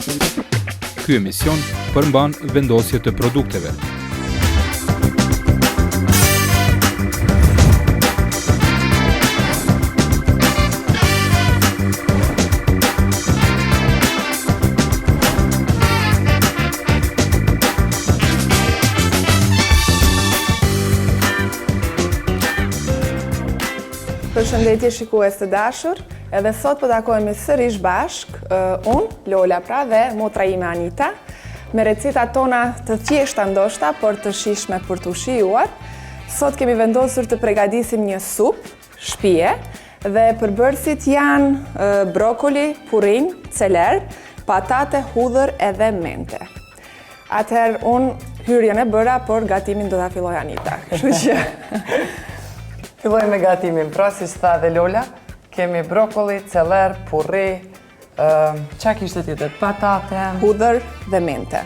Ky emision përmban vendosje të produkteve. Përshëndetje shikues të dashur, edhe sot po takohemi sërish bashkë, unë, Lola pra dhe motra ime Anita, me recetat tona të thjeshta ndoshta, por të shijshme për t'u shijuar. Sot kemi vendosur të pregadisim një supë shpie dhe përbërësit janë brokoli, purrinj, celer, patate, hudhër edhe mente. Atëherë, unë hyrjen e bëra, por gatimin do ta fillojë Anita. Kështu që... Filloj me gatimin, pra siç tha dhe Lola, kemi brokoli, celer, purri, ça kishte tjetër, patate, hudhër dhe mente.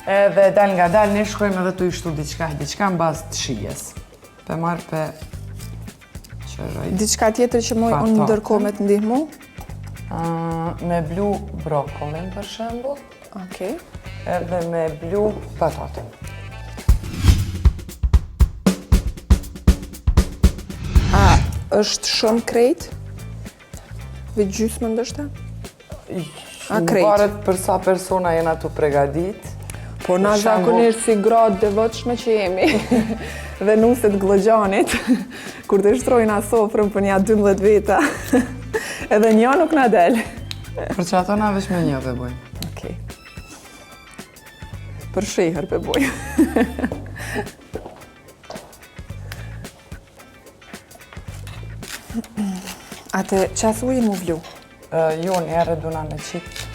Edhe dal nga dal, ne shkojmë edhe tu i shtu diçka, diçka në bazë të shijes. Pe marr pe qëroj. Diçka tjetër që muj unë ndërkohë me të ndihmu? Me blu brokolin, për shembull. Okej. Edhe me blu patatën. A është shumë krejt? Dhe gjysmë ndoshta? A krejt? Varet për sa persona jena tu pregadit. Po na zakonisht si gra të devotshme që jemi dhe nuset Gllogjanit, kur të shtrojna sofrën për nja 12 veta, edhe një nuk na del. Për qato na veç me një pe bojmë. Okej. Për shehër pe bojmë. A të qas ujin mu vlu? Jo, një herë duna me qitë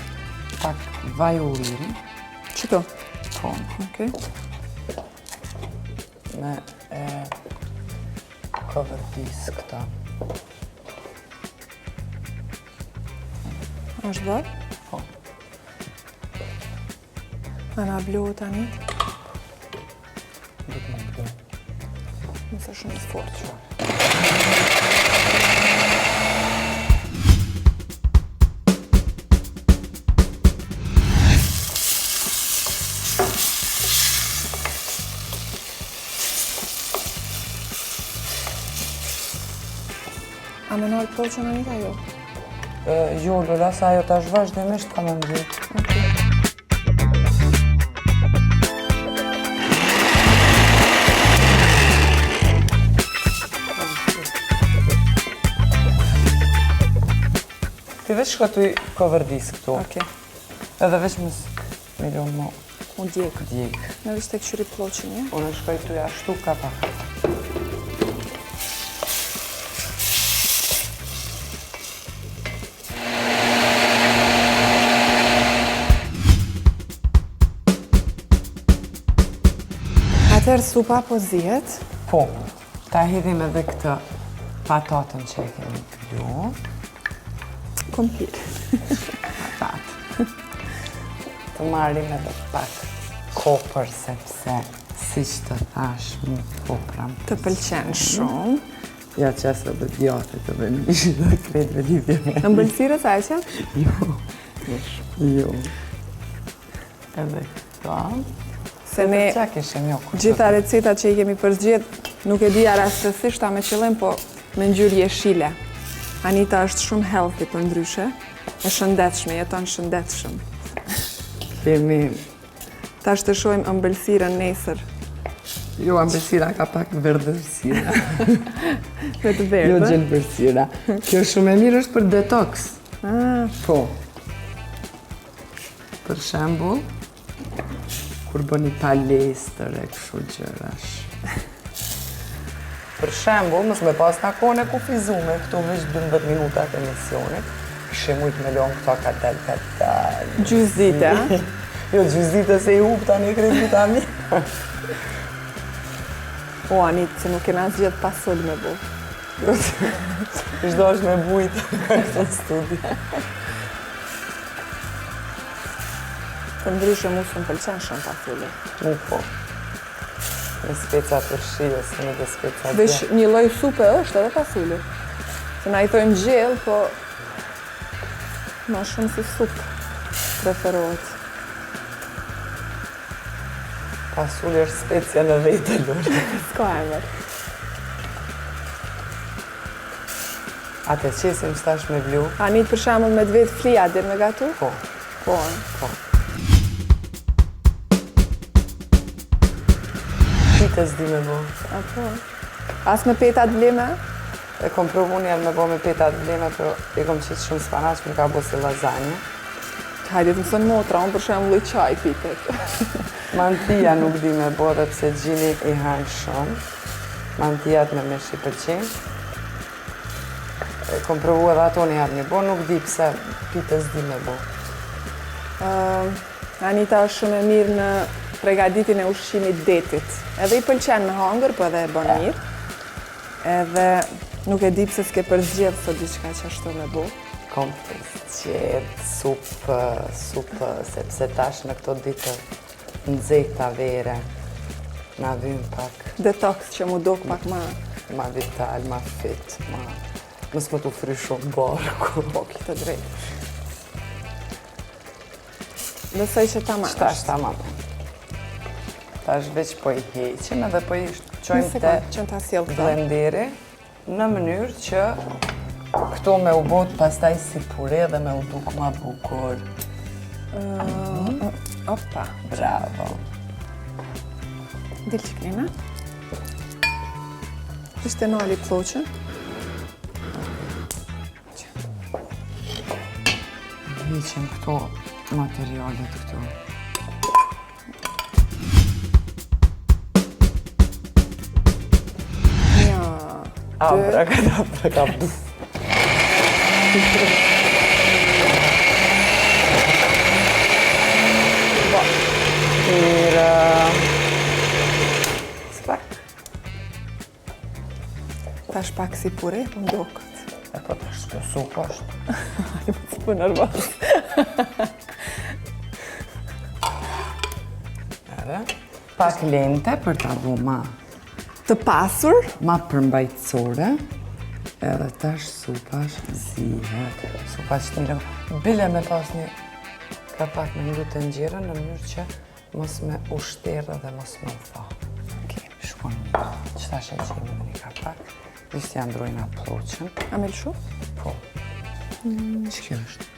pak vaj ulliri. Qëto? Po. Okej. Me e kovërdis këta. Është bërë? Po. A na blu tani? Duhet me blu. Nëse shumë i fort. A me nalë ploqën Anita jo? Jo, Lola, se ajo tash vazhdimisht ka me mbyll. Ti veç shko tu i kovërdis këtu. Okej. Edhe veç mos me lonë mo. U djeg. Djeg. Në veç të këqyri ploqën, ja? Unë shkoj tu ja shtu ka pak. Atëherë supa po zihet? Po, ta hedhim edhe këtë patatën që e kemi blu. Kompir. Patat. Të marrim edhe pak kopër, sepse siç të thash mu kopra. Të pëlqen shumë. Ja qes edhe djathit edhe mishit dhe krejt me lidhje me. Ëmbëlsirë sa e qet? Jo. Jo. Edhe këta. Se ne kishim, jo, gjitha recetat që i kemi përzgjedh, nuk e di a rastësisht a me qëllim, po me ngjyrë jeshile. Anita është shumë healthy përndryshe, e shëndetshme, jeton shëndetshëm. Kemi Tash të shohim ëmbëlsirën nesër. Jo, ëmbëlsira ka pak verdhësira. Me të verdhë. Jo, gjelbërsira. Kjo shumë e mirë është për detox. Ah. Po. Për shembull, kur bëni palestër e kështu gjërash. Për shembull, mos me pas na kohën e kufizume këtu veç 12 minutat e emisionit, kishim mujt me lonë këta ka dal ka dal. Gjysë dite, a? Jo, gjysë dite se i hup tani krejt vitamin. O, Anit, se nuk kena zgjedh pasul me bu. Ish dasht me bujt në studio. Përndryshe mu s'më pëlqen shumë pasuli. Mu po. Me speca turshi ose me dhe speca Veç një lloj supe është edhe pasuli. Se na i thojmë gjellë, po ma shumë si supë. Preferohet. Fasuli është specia në vete, Lori. S'ka emër. Atë e qesim tash me vlu. Anit për shembull me të vetë flija, din me gatu? Po. Po. Po. Pite s'di me bo. A po. As me petat bleme? E kom provu njëherë me bo me petat bleme, pero i kom qitë shumë spanaq, më ka bo si lazanje. Hajde të mëson motra, unë për shembull i qaj pitet. Mantia nuk di me bo dhe pse gjini i hanë shumë. Mantijat me mish i pëlqejnë. E kom provu edhe ato një herë me bo, nuk di pse pite s'di me bo. Anita është shumë e mirë në pregaditjen e ushqimit detit. Edhe i pëlqen me hangër, po edhe e bën mirë. Edhe nuk e di pse s'ke përzgjedh sot diçka që ashtu me bo. Kom përzgjedh supë, supë, sepse tash në këto ditë nxehta vere, na vyn pak. Detox që mu dok pak ma... Ma vital, ma fit, ma... Mos me t'u fry shumë barku. Po, ki të drejtë. Besoj që tamam. Tash tamam. Tash veç po i heqim edhe po i çojmë te që ta sjell këto. Blenderi në mënyrë që këto me u bo pastaj si pure dhe me u duk ma bukur. Opa. Bravo. Dil që kena. Ishte nali plloqën. Heqim këto materialet këto. Një, Abra, kadabra, ka buf. Po. Mirë. Spak. Tash pak si pure, po më doket. E po tash kjo supë është. Ai po të po nervoz. Edhe, pak lente për ta bo ma. Të pasur? Ma përmbajtësore. Edhe tash supa zihet. Supa që të mirë. Bile me pas një kapak me mbyt tenxheren në mënyrë që Mos me u shterrë dhe mos me u tha. Okej. Shkon mirë. Që tash e qemi me një kapak. Veç t'ja ndrojna plloqën. A me lëshu? Po. Mm. Që kjo është?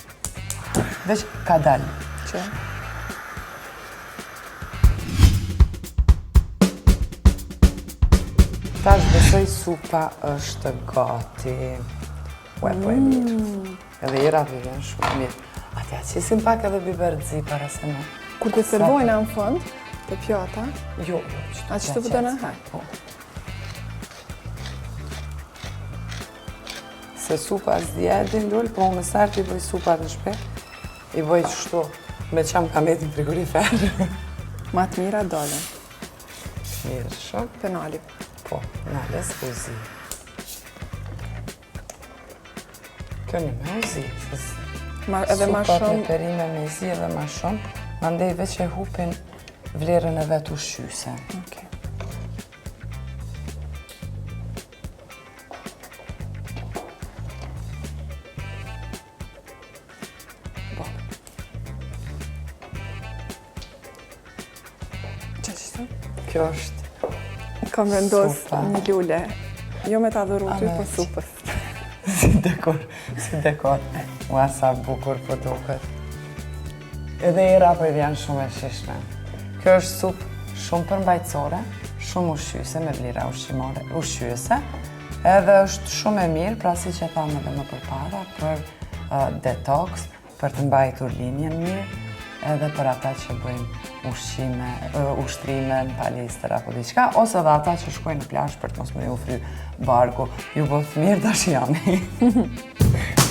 Veç ka dalë. Që? Tash besoj supa është gati. Ue, po e mirë. Mm. Edhe era po vjen shumë mirë. A t'ja qesim pak edhe biber të zi para se me. Kur të servojna në fund, te pjata? Jo, jo, që A që të vëdëna? Ha. Po. Se supa s'di e din Lul, po unë sa herë i bëj supat në shpi, i bëj qështu, me ça m'ka met në frigorifer. Ma të mira dolën. Mirë, shumë. Penali. Po, nale s'u zi. Kjo një me u zi, Ma, edhe ma supat me shumë, perime me zi edhe ma shumë, mandej veç e hupin vlerën e vet ushqyese. Okej. Po. Qa që të? Kjo është Kam vendos Supa. një lule. Jo me ta dhuru ty, A, po me- supës. si dekor, si dekor. Ua, sa bukur po duket. Edhe era po i vjen shumë e shijshme. Kjo është supë shumë përmbajtësore, shumë ushqyese me vlera ushqimore, ushqyese, edhe është shumë e mirë, pra siç e thamë edhe më përpara, për uh, detox, për të mbajtur linjën mirë, edhe për ata që bëjnë ushqime, ushtrime në palestër apo diçka, ose edhe ata që shkojnë në plazh për të mos me ju fry barku. Ju bëftë mirë, tash jami.